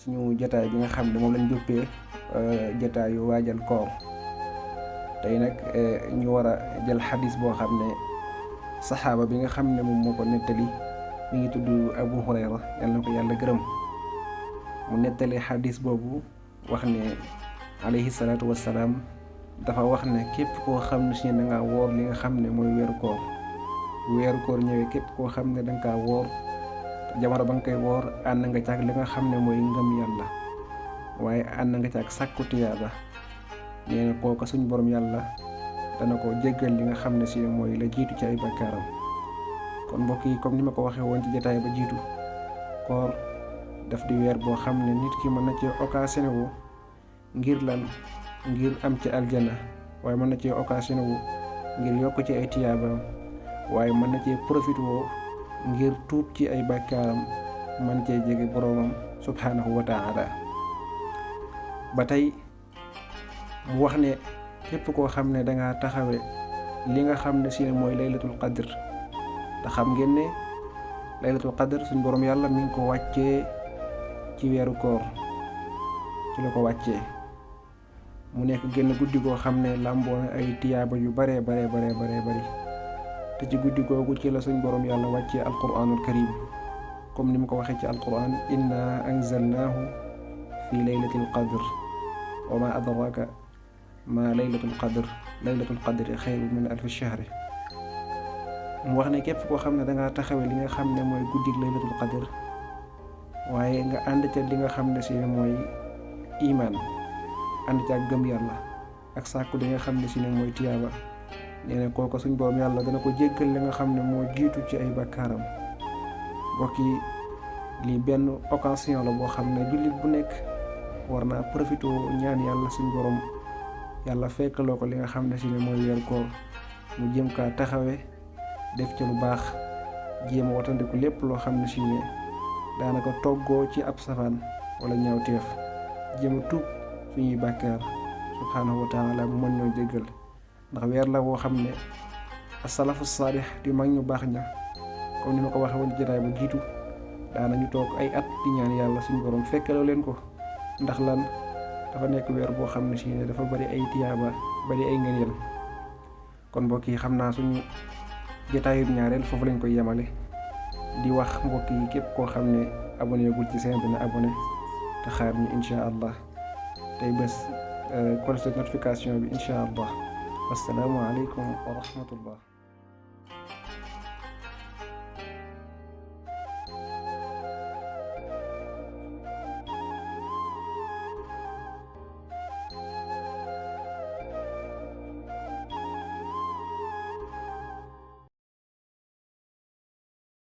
suñu jotaay bi nga xam ne moom lañ duppee jotaayu waajal koor tey nag ñu war a jël xadis boo xam ne saxaaba bi nga xam ne moom moo ko nettali mi ngi tudd Abu Hurayra yal na ko yàlla gërëm mu nettali xadis boobu wax ne alayhi salaatu wassalaam dafa wax ne képp koo xam ne si da ngaa woor li nga xam ne mooy weeru koor bu weeru koor ñëwee képp koo xam ne danga kaa woor jamono ba nga koy woor ànd nga caag li nga xam ne mooy ngëm yàlla waaye ànd nga caag sàkku tiyaaba nee na kooka suñ borom yàlla dana ko jéggal li nga xam ne si mooy la jiitu ci ay bakkaaram. kon mbokk yi comme ni ma ko waxee woon ci jotaay ba jiitu koor daf di weer boo xam ne nit ki mën na cee occasionné wu ngir lan ngir am ci aljana waaye mën na cee occasionné wu ngir yokk ci ay tiyaabaam waaye mën na cee profité woo ngir tuub ci ay bakkaaram mën cee jege boroomam subhaanahu wa taala. ba tey mu wax ne képp koo xam ne dangaa taxawe li nga xam ne si mooy laylatul qadr te xam ngeen ne laylatul qadr suñ borom yàlla mi ngi ko wàccee ci weeru koor ci la ko wàccee mu nekk génn guddi goo xam ne làmboo na ay tiyaaba yu bare bari te ci guddi googu ci la suñ borom yàlla wàccee alquranul karim comme ni mu ko waxee ci alquran inna anzalnaahu fi laylatil qadr wa ma adraka ma laylatul qadri xayru min alfi shahri. mu wax ne képp koo xam ne dangaa taxawee li nga xam ne mooy guddig laylatul qadr waaye nga ànd ca li nga xam ne si mooy iman ànd ca ak gëm yàlla ak sàkku li nga xam ne si ne mooy tiyaaba nee na kooku suñ borom yàlla dana ko jéggal li nga xam ne moo jiitu ci ay bakkaaram. mbokk yi lii benn occasion la boo xam ne jullit bu nekk war naa profité ñaan yàlla suñ borom yàlla fekkaloo ko li nga xam ne si ne mooy weer koor mu jëm kaa taxawe def ci lu baax jéem a watandiku lépp loo xam ne si ne daanaka toggoo ci ab safaan wala ñaawteef jéem a tuub suñuy bàkkaar subhaanahu wa taala mu mën ñoo jéggal ndax weer la boo xam ne asalafu saalix di mag ñu baax ña comme ni ma ko waxee woon jotaay bu jiitu daanañu toog ay at di ñaan yàlla suñu borom fekkaloo leen ko ndax lan dafa nekk weer boo xam ne si ne dafa bari ay tiyaaba bari ay ngëneel. kon mbokk yi xam naa suñu jotaayub ñaareel foofu lañ koy yemale di wax mbokk yi képp koo xam ne abonné gul ci seen bi na abonné te xaar ñu incha allah tey bés cloche de notification bi incha allah wassalaamu aleykum wa rahmatullah.